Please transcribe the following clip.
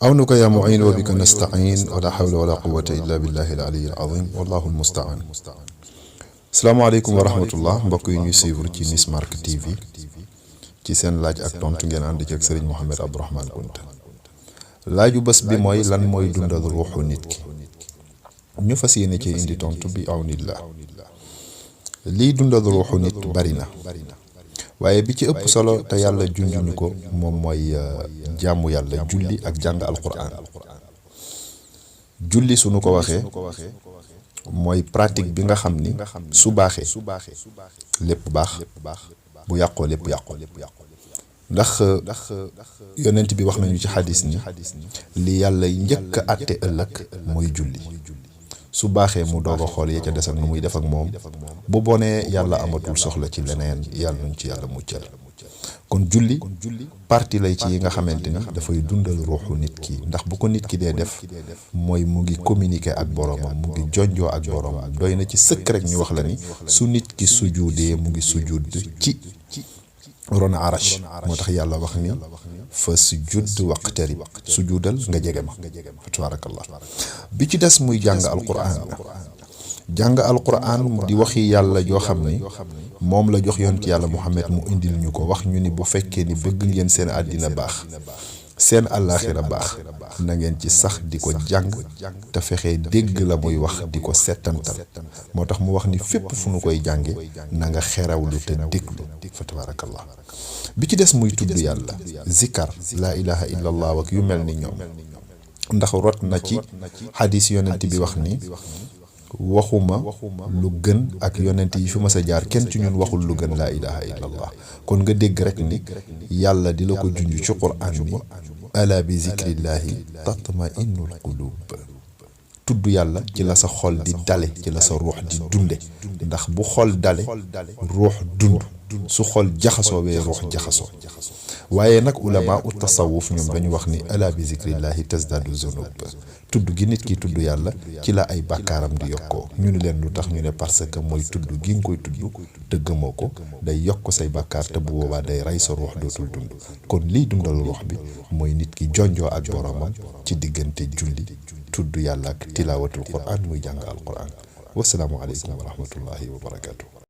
عونك يا معين وبك نستعين ولا حول ولا قوة إلا بالله العلي العظيم والله المستعان. السلام عليكم ورحمة الله mbokk yi ñuy suivre ci Nismark TV ci seen laaj ak tontu ngeen ànd ci ak Serigne Mohamed Abdourahmane Kounta. laaju bés bi mooy lan mooy dundal ruuxu nit ki ñu fas yéene ci indi tontu bi awnillah. lii dundal ruuxu nit bari na waaye bi ci ëpp solo te yàlla junjuñu ko moom mooy jaamu yàlla julli ak jàng alquran. julli suñu ko waxee mooy pratique bi nga xam ni su baaxee lépp baax bu yàqoo lépp yàqoo ndax yonent bi wax nañu ci xadis ni li yàlla njëkk a àtte ëllëg mooy julli. su baaxee mu doog a xool ya ca des ak nu muy def ak moom bu bonee yàlla amatul soxla ci leneen yàlla nuñ ci yàlla muccal. kon julli parti lay ci yi nga xamante ni dafay dundal ruuxu nit ki ndax bu ko nit ki dee def mooy mu ngi communiquer ak boromam mu ngi jonjoo ak boromam. doy na ci sëkk rek ñu wax la ni su nit ki sujuudee mu ngi sujuud ci ron arash moo tax yàlla wax ni fa sujud waqtarib sujuudal nga jege ma tabarakallah. bi ci des muy jàng alquran. jàng alquran di waxi yàlla joo xam ni moom la jox yonent yàlla Muhammad mu indil ñu ko wax ñu ni bu fekkee ni bëgg ngeen seen àddina baax seen àllaaxira baax na ngeen ci sax di ko jàng te fexee dégg la muy wax di ko settantal. moo tax mu wax ni fépp fu nu koy jànge na nga xerawlu te déglu fa tabarakallah. bi ci des muy tudd yàlla zikar laa ilaha illa allah ak yu mel ni ñoom ndax rot na ci xadis yonent bi wax ni waxuma lu gën ak yonent yi fi ma sa jaar kenn ci ñun waxul lu gën laa ilaha illa allah. kon nga dégg rek ni yàlla di la ko junj ci qur'an ni ala bi zikrillahi tatma'innul qulub. tudd yàlla ci la sa xol di dale ci la sa ruux di dunde ndax bu xol dale ruux dund su xol jaxasoo wee ruux jaxasoo. waaye nag ulama u tasawuf ñoom dañu wax ni ala bi zikrillahi tasdadu zunub. tudd gi nit ki tudd yàlla ci la ay bàkkaaram di yokkoo. ñu ni leen lu tax ñu ne parce que mooy tudd gi nga koy tudd te gëmoo ko day yokk say bàkkaar te bu boobaa day rey sa ruux dootul dund. kon liy dundal ruux bi mooy nit ki jonjoo ak boromam ci diggante julli tudd yàlla ak tilaawatul quran muy jàng al quran. wasalaamu aleykum wa rahmatullahi wa barakatuh.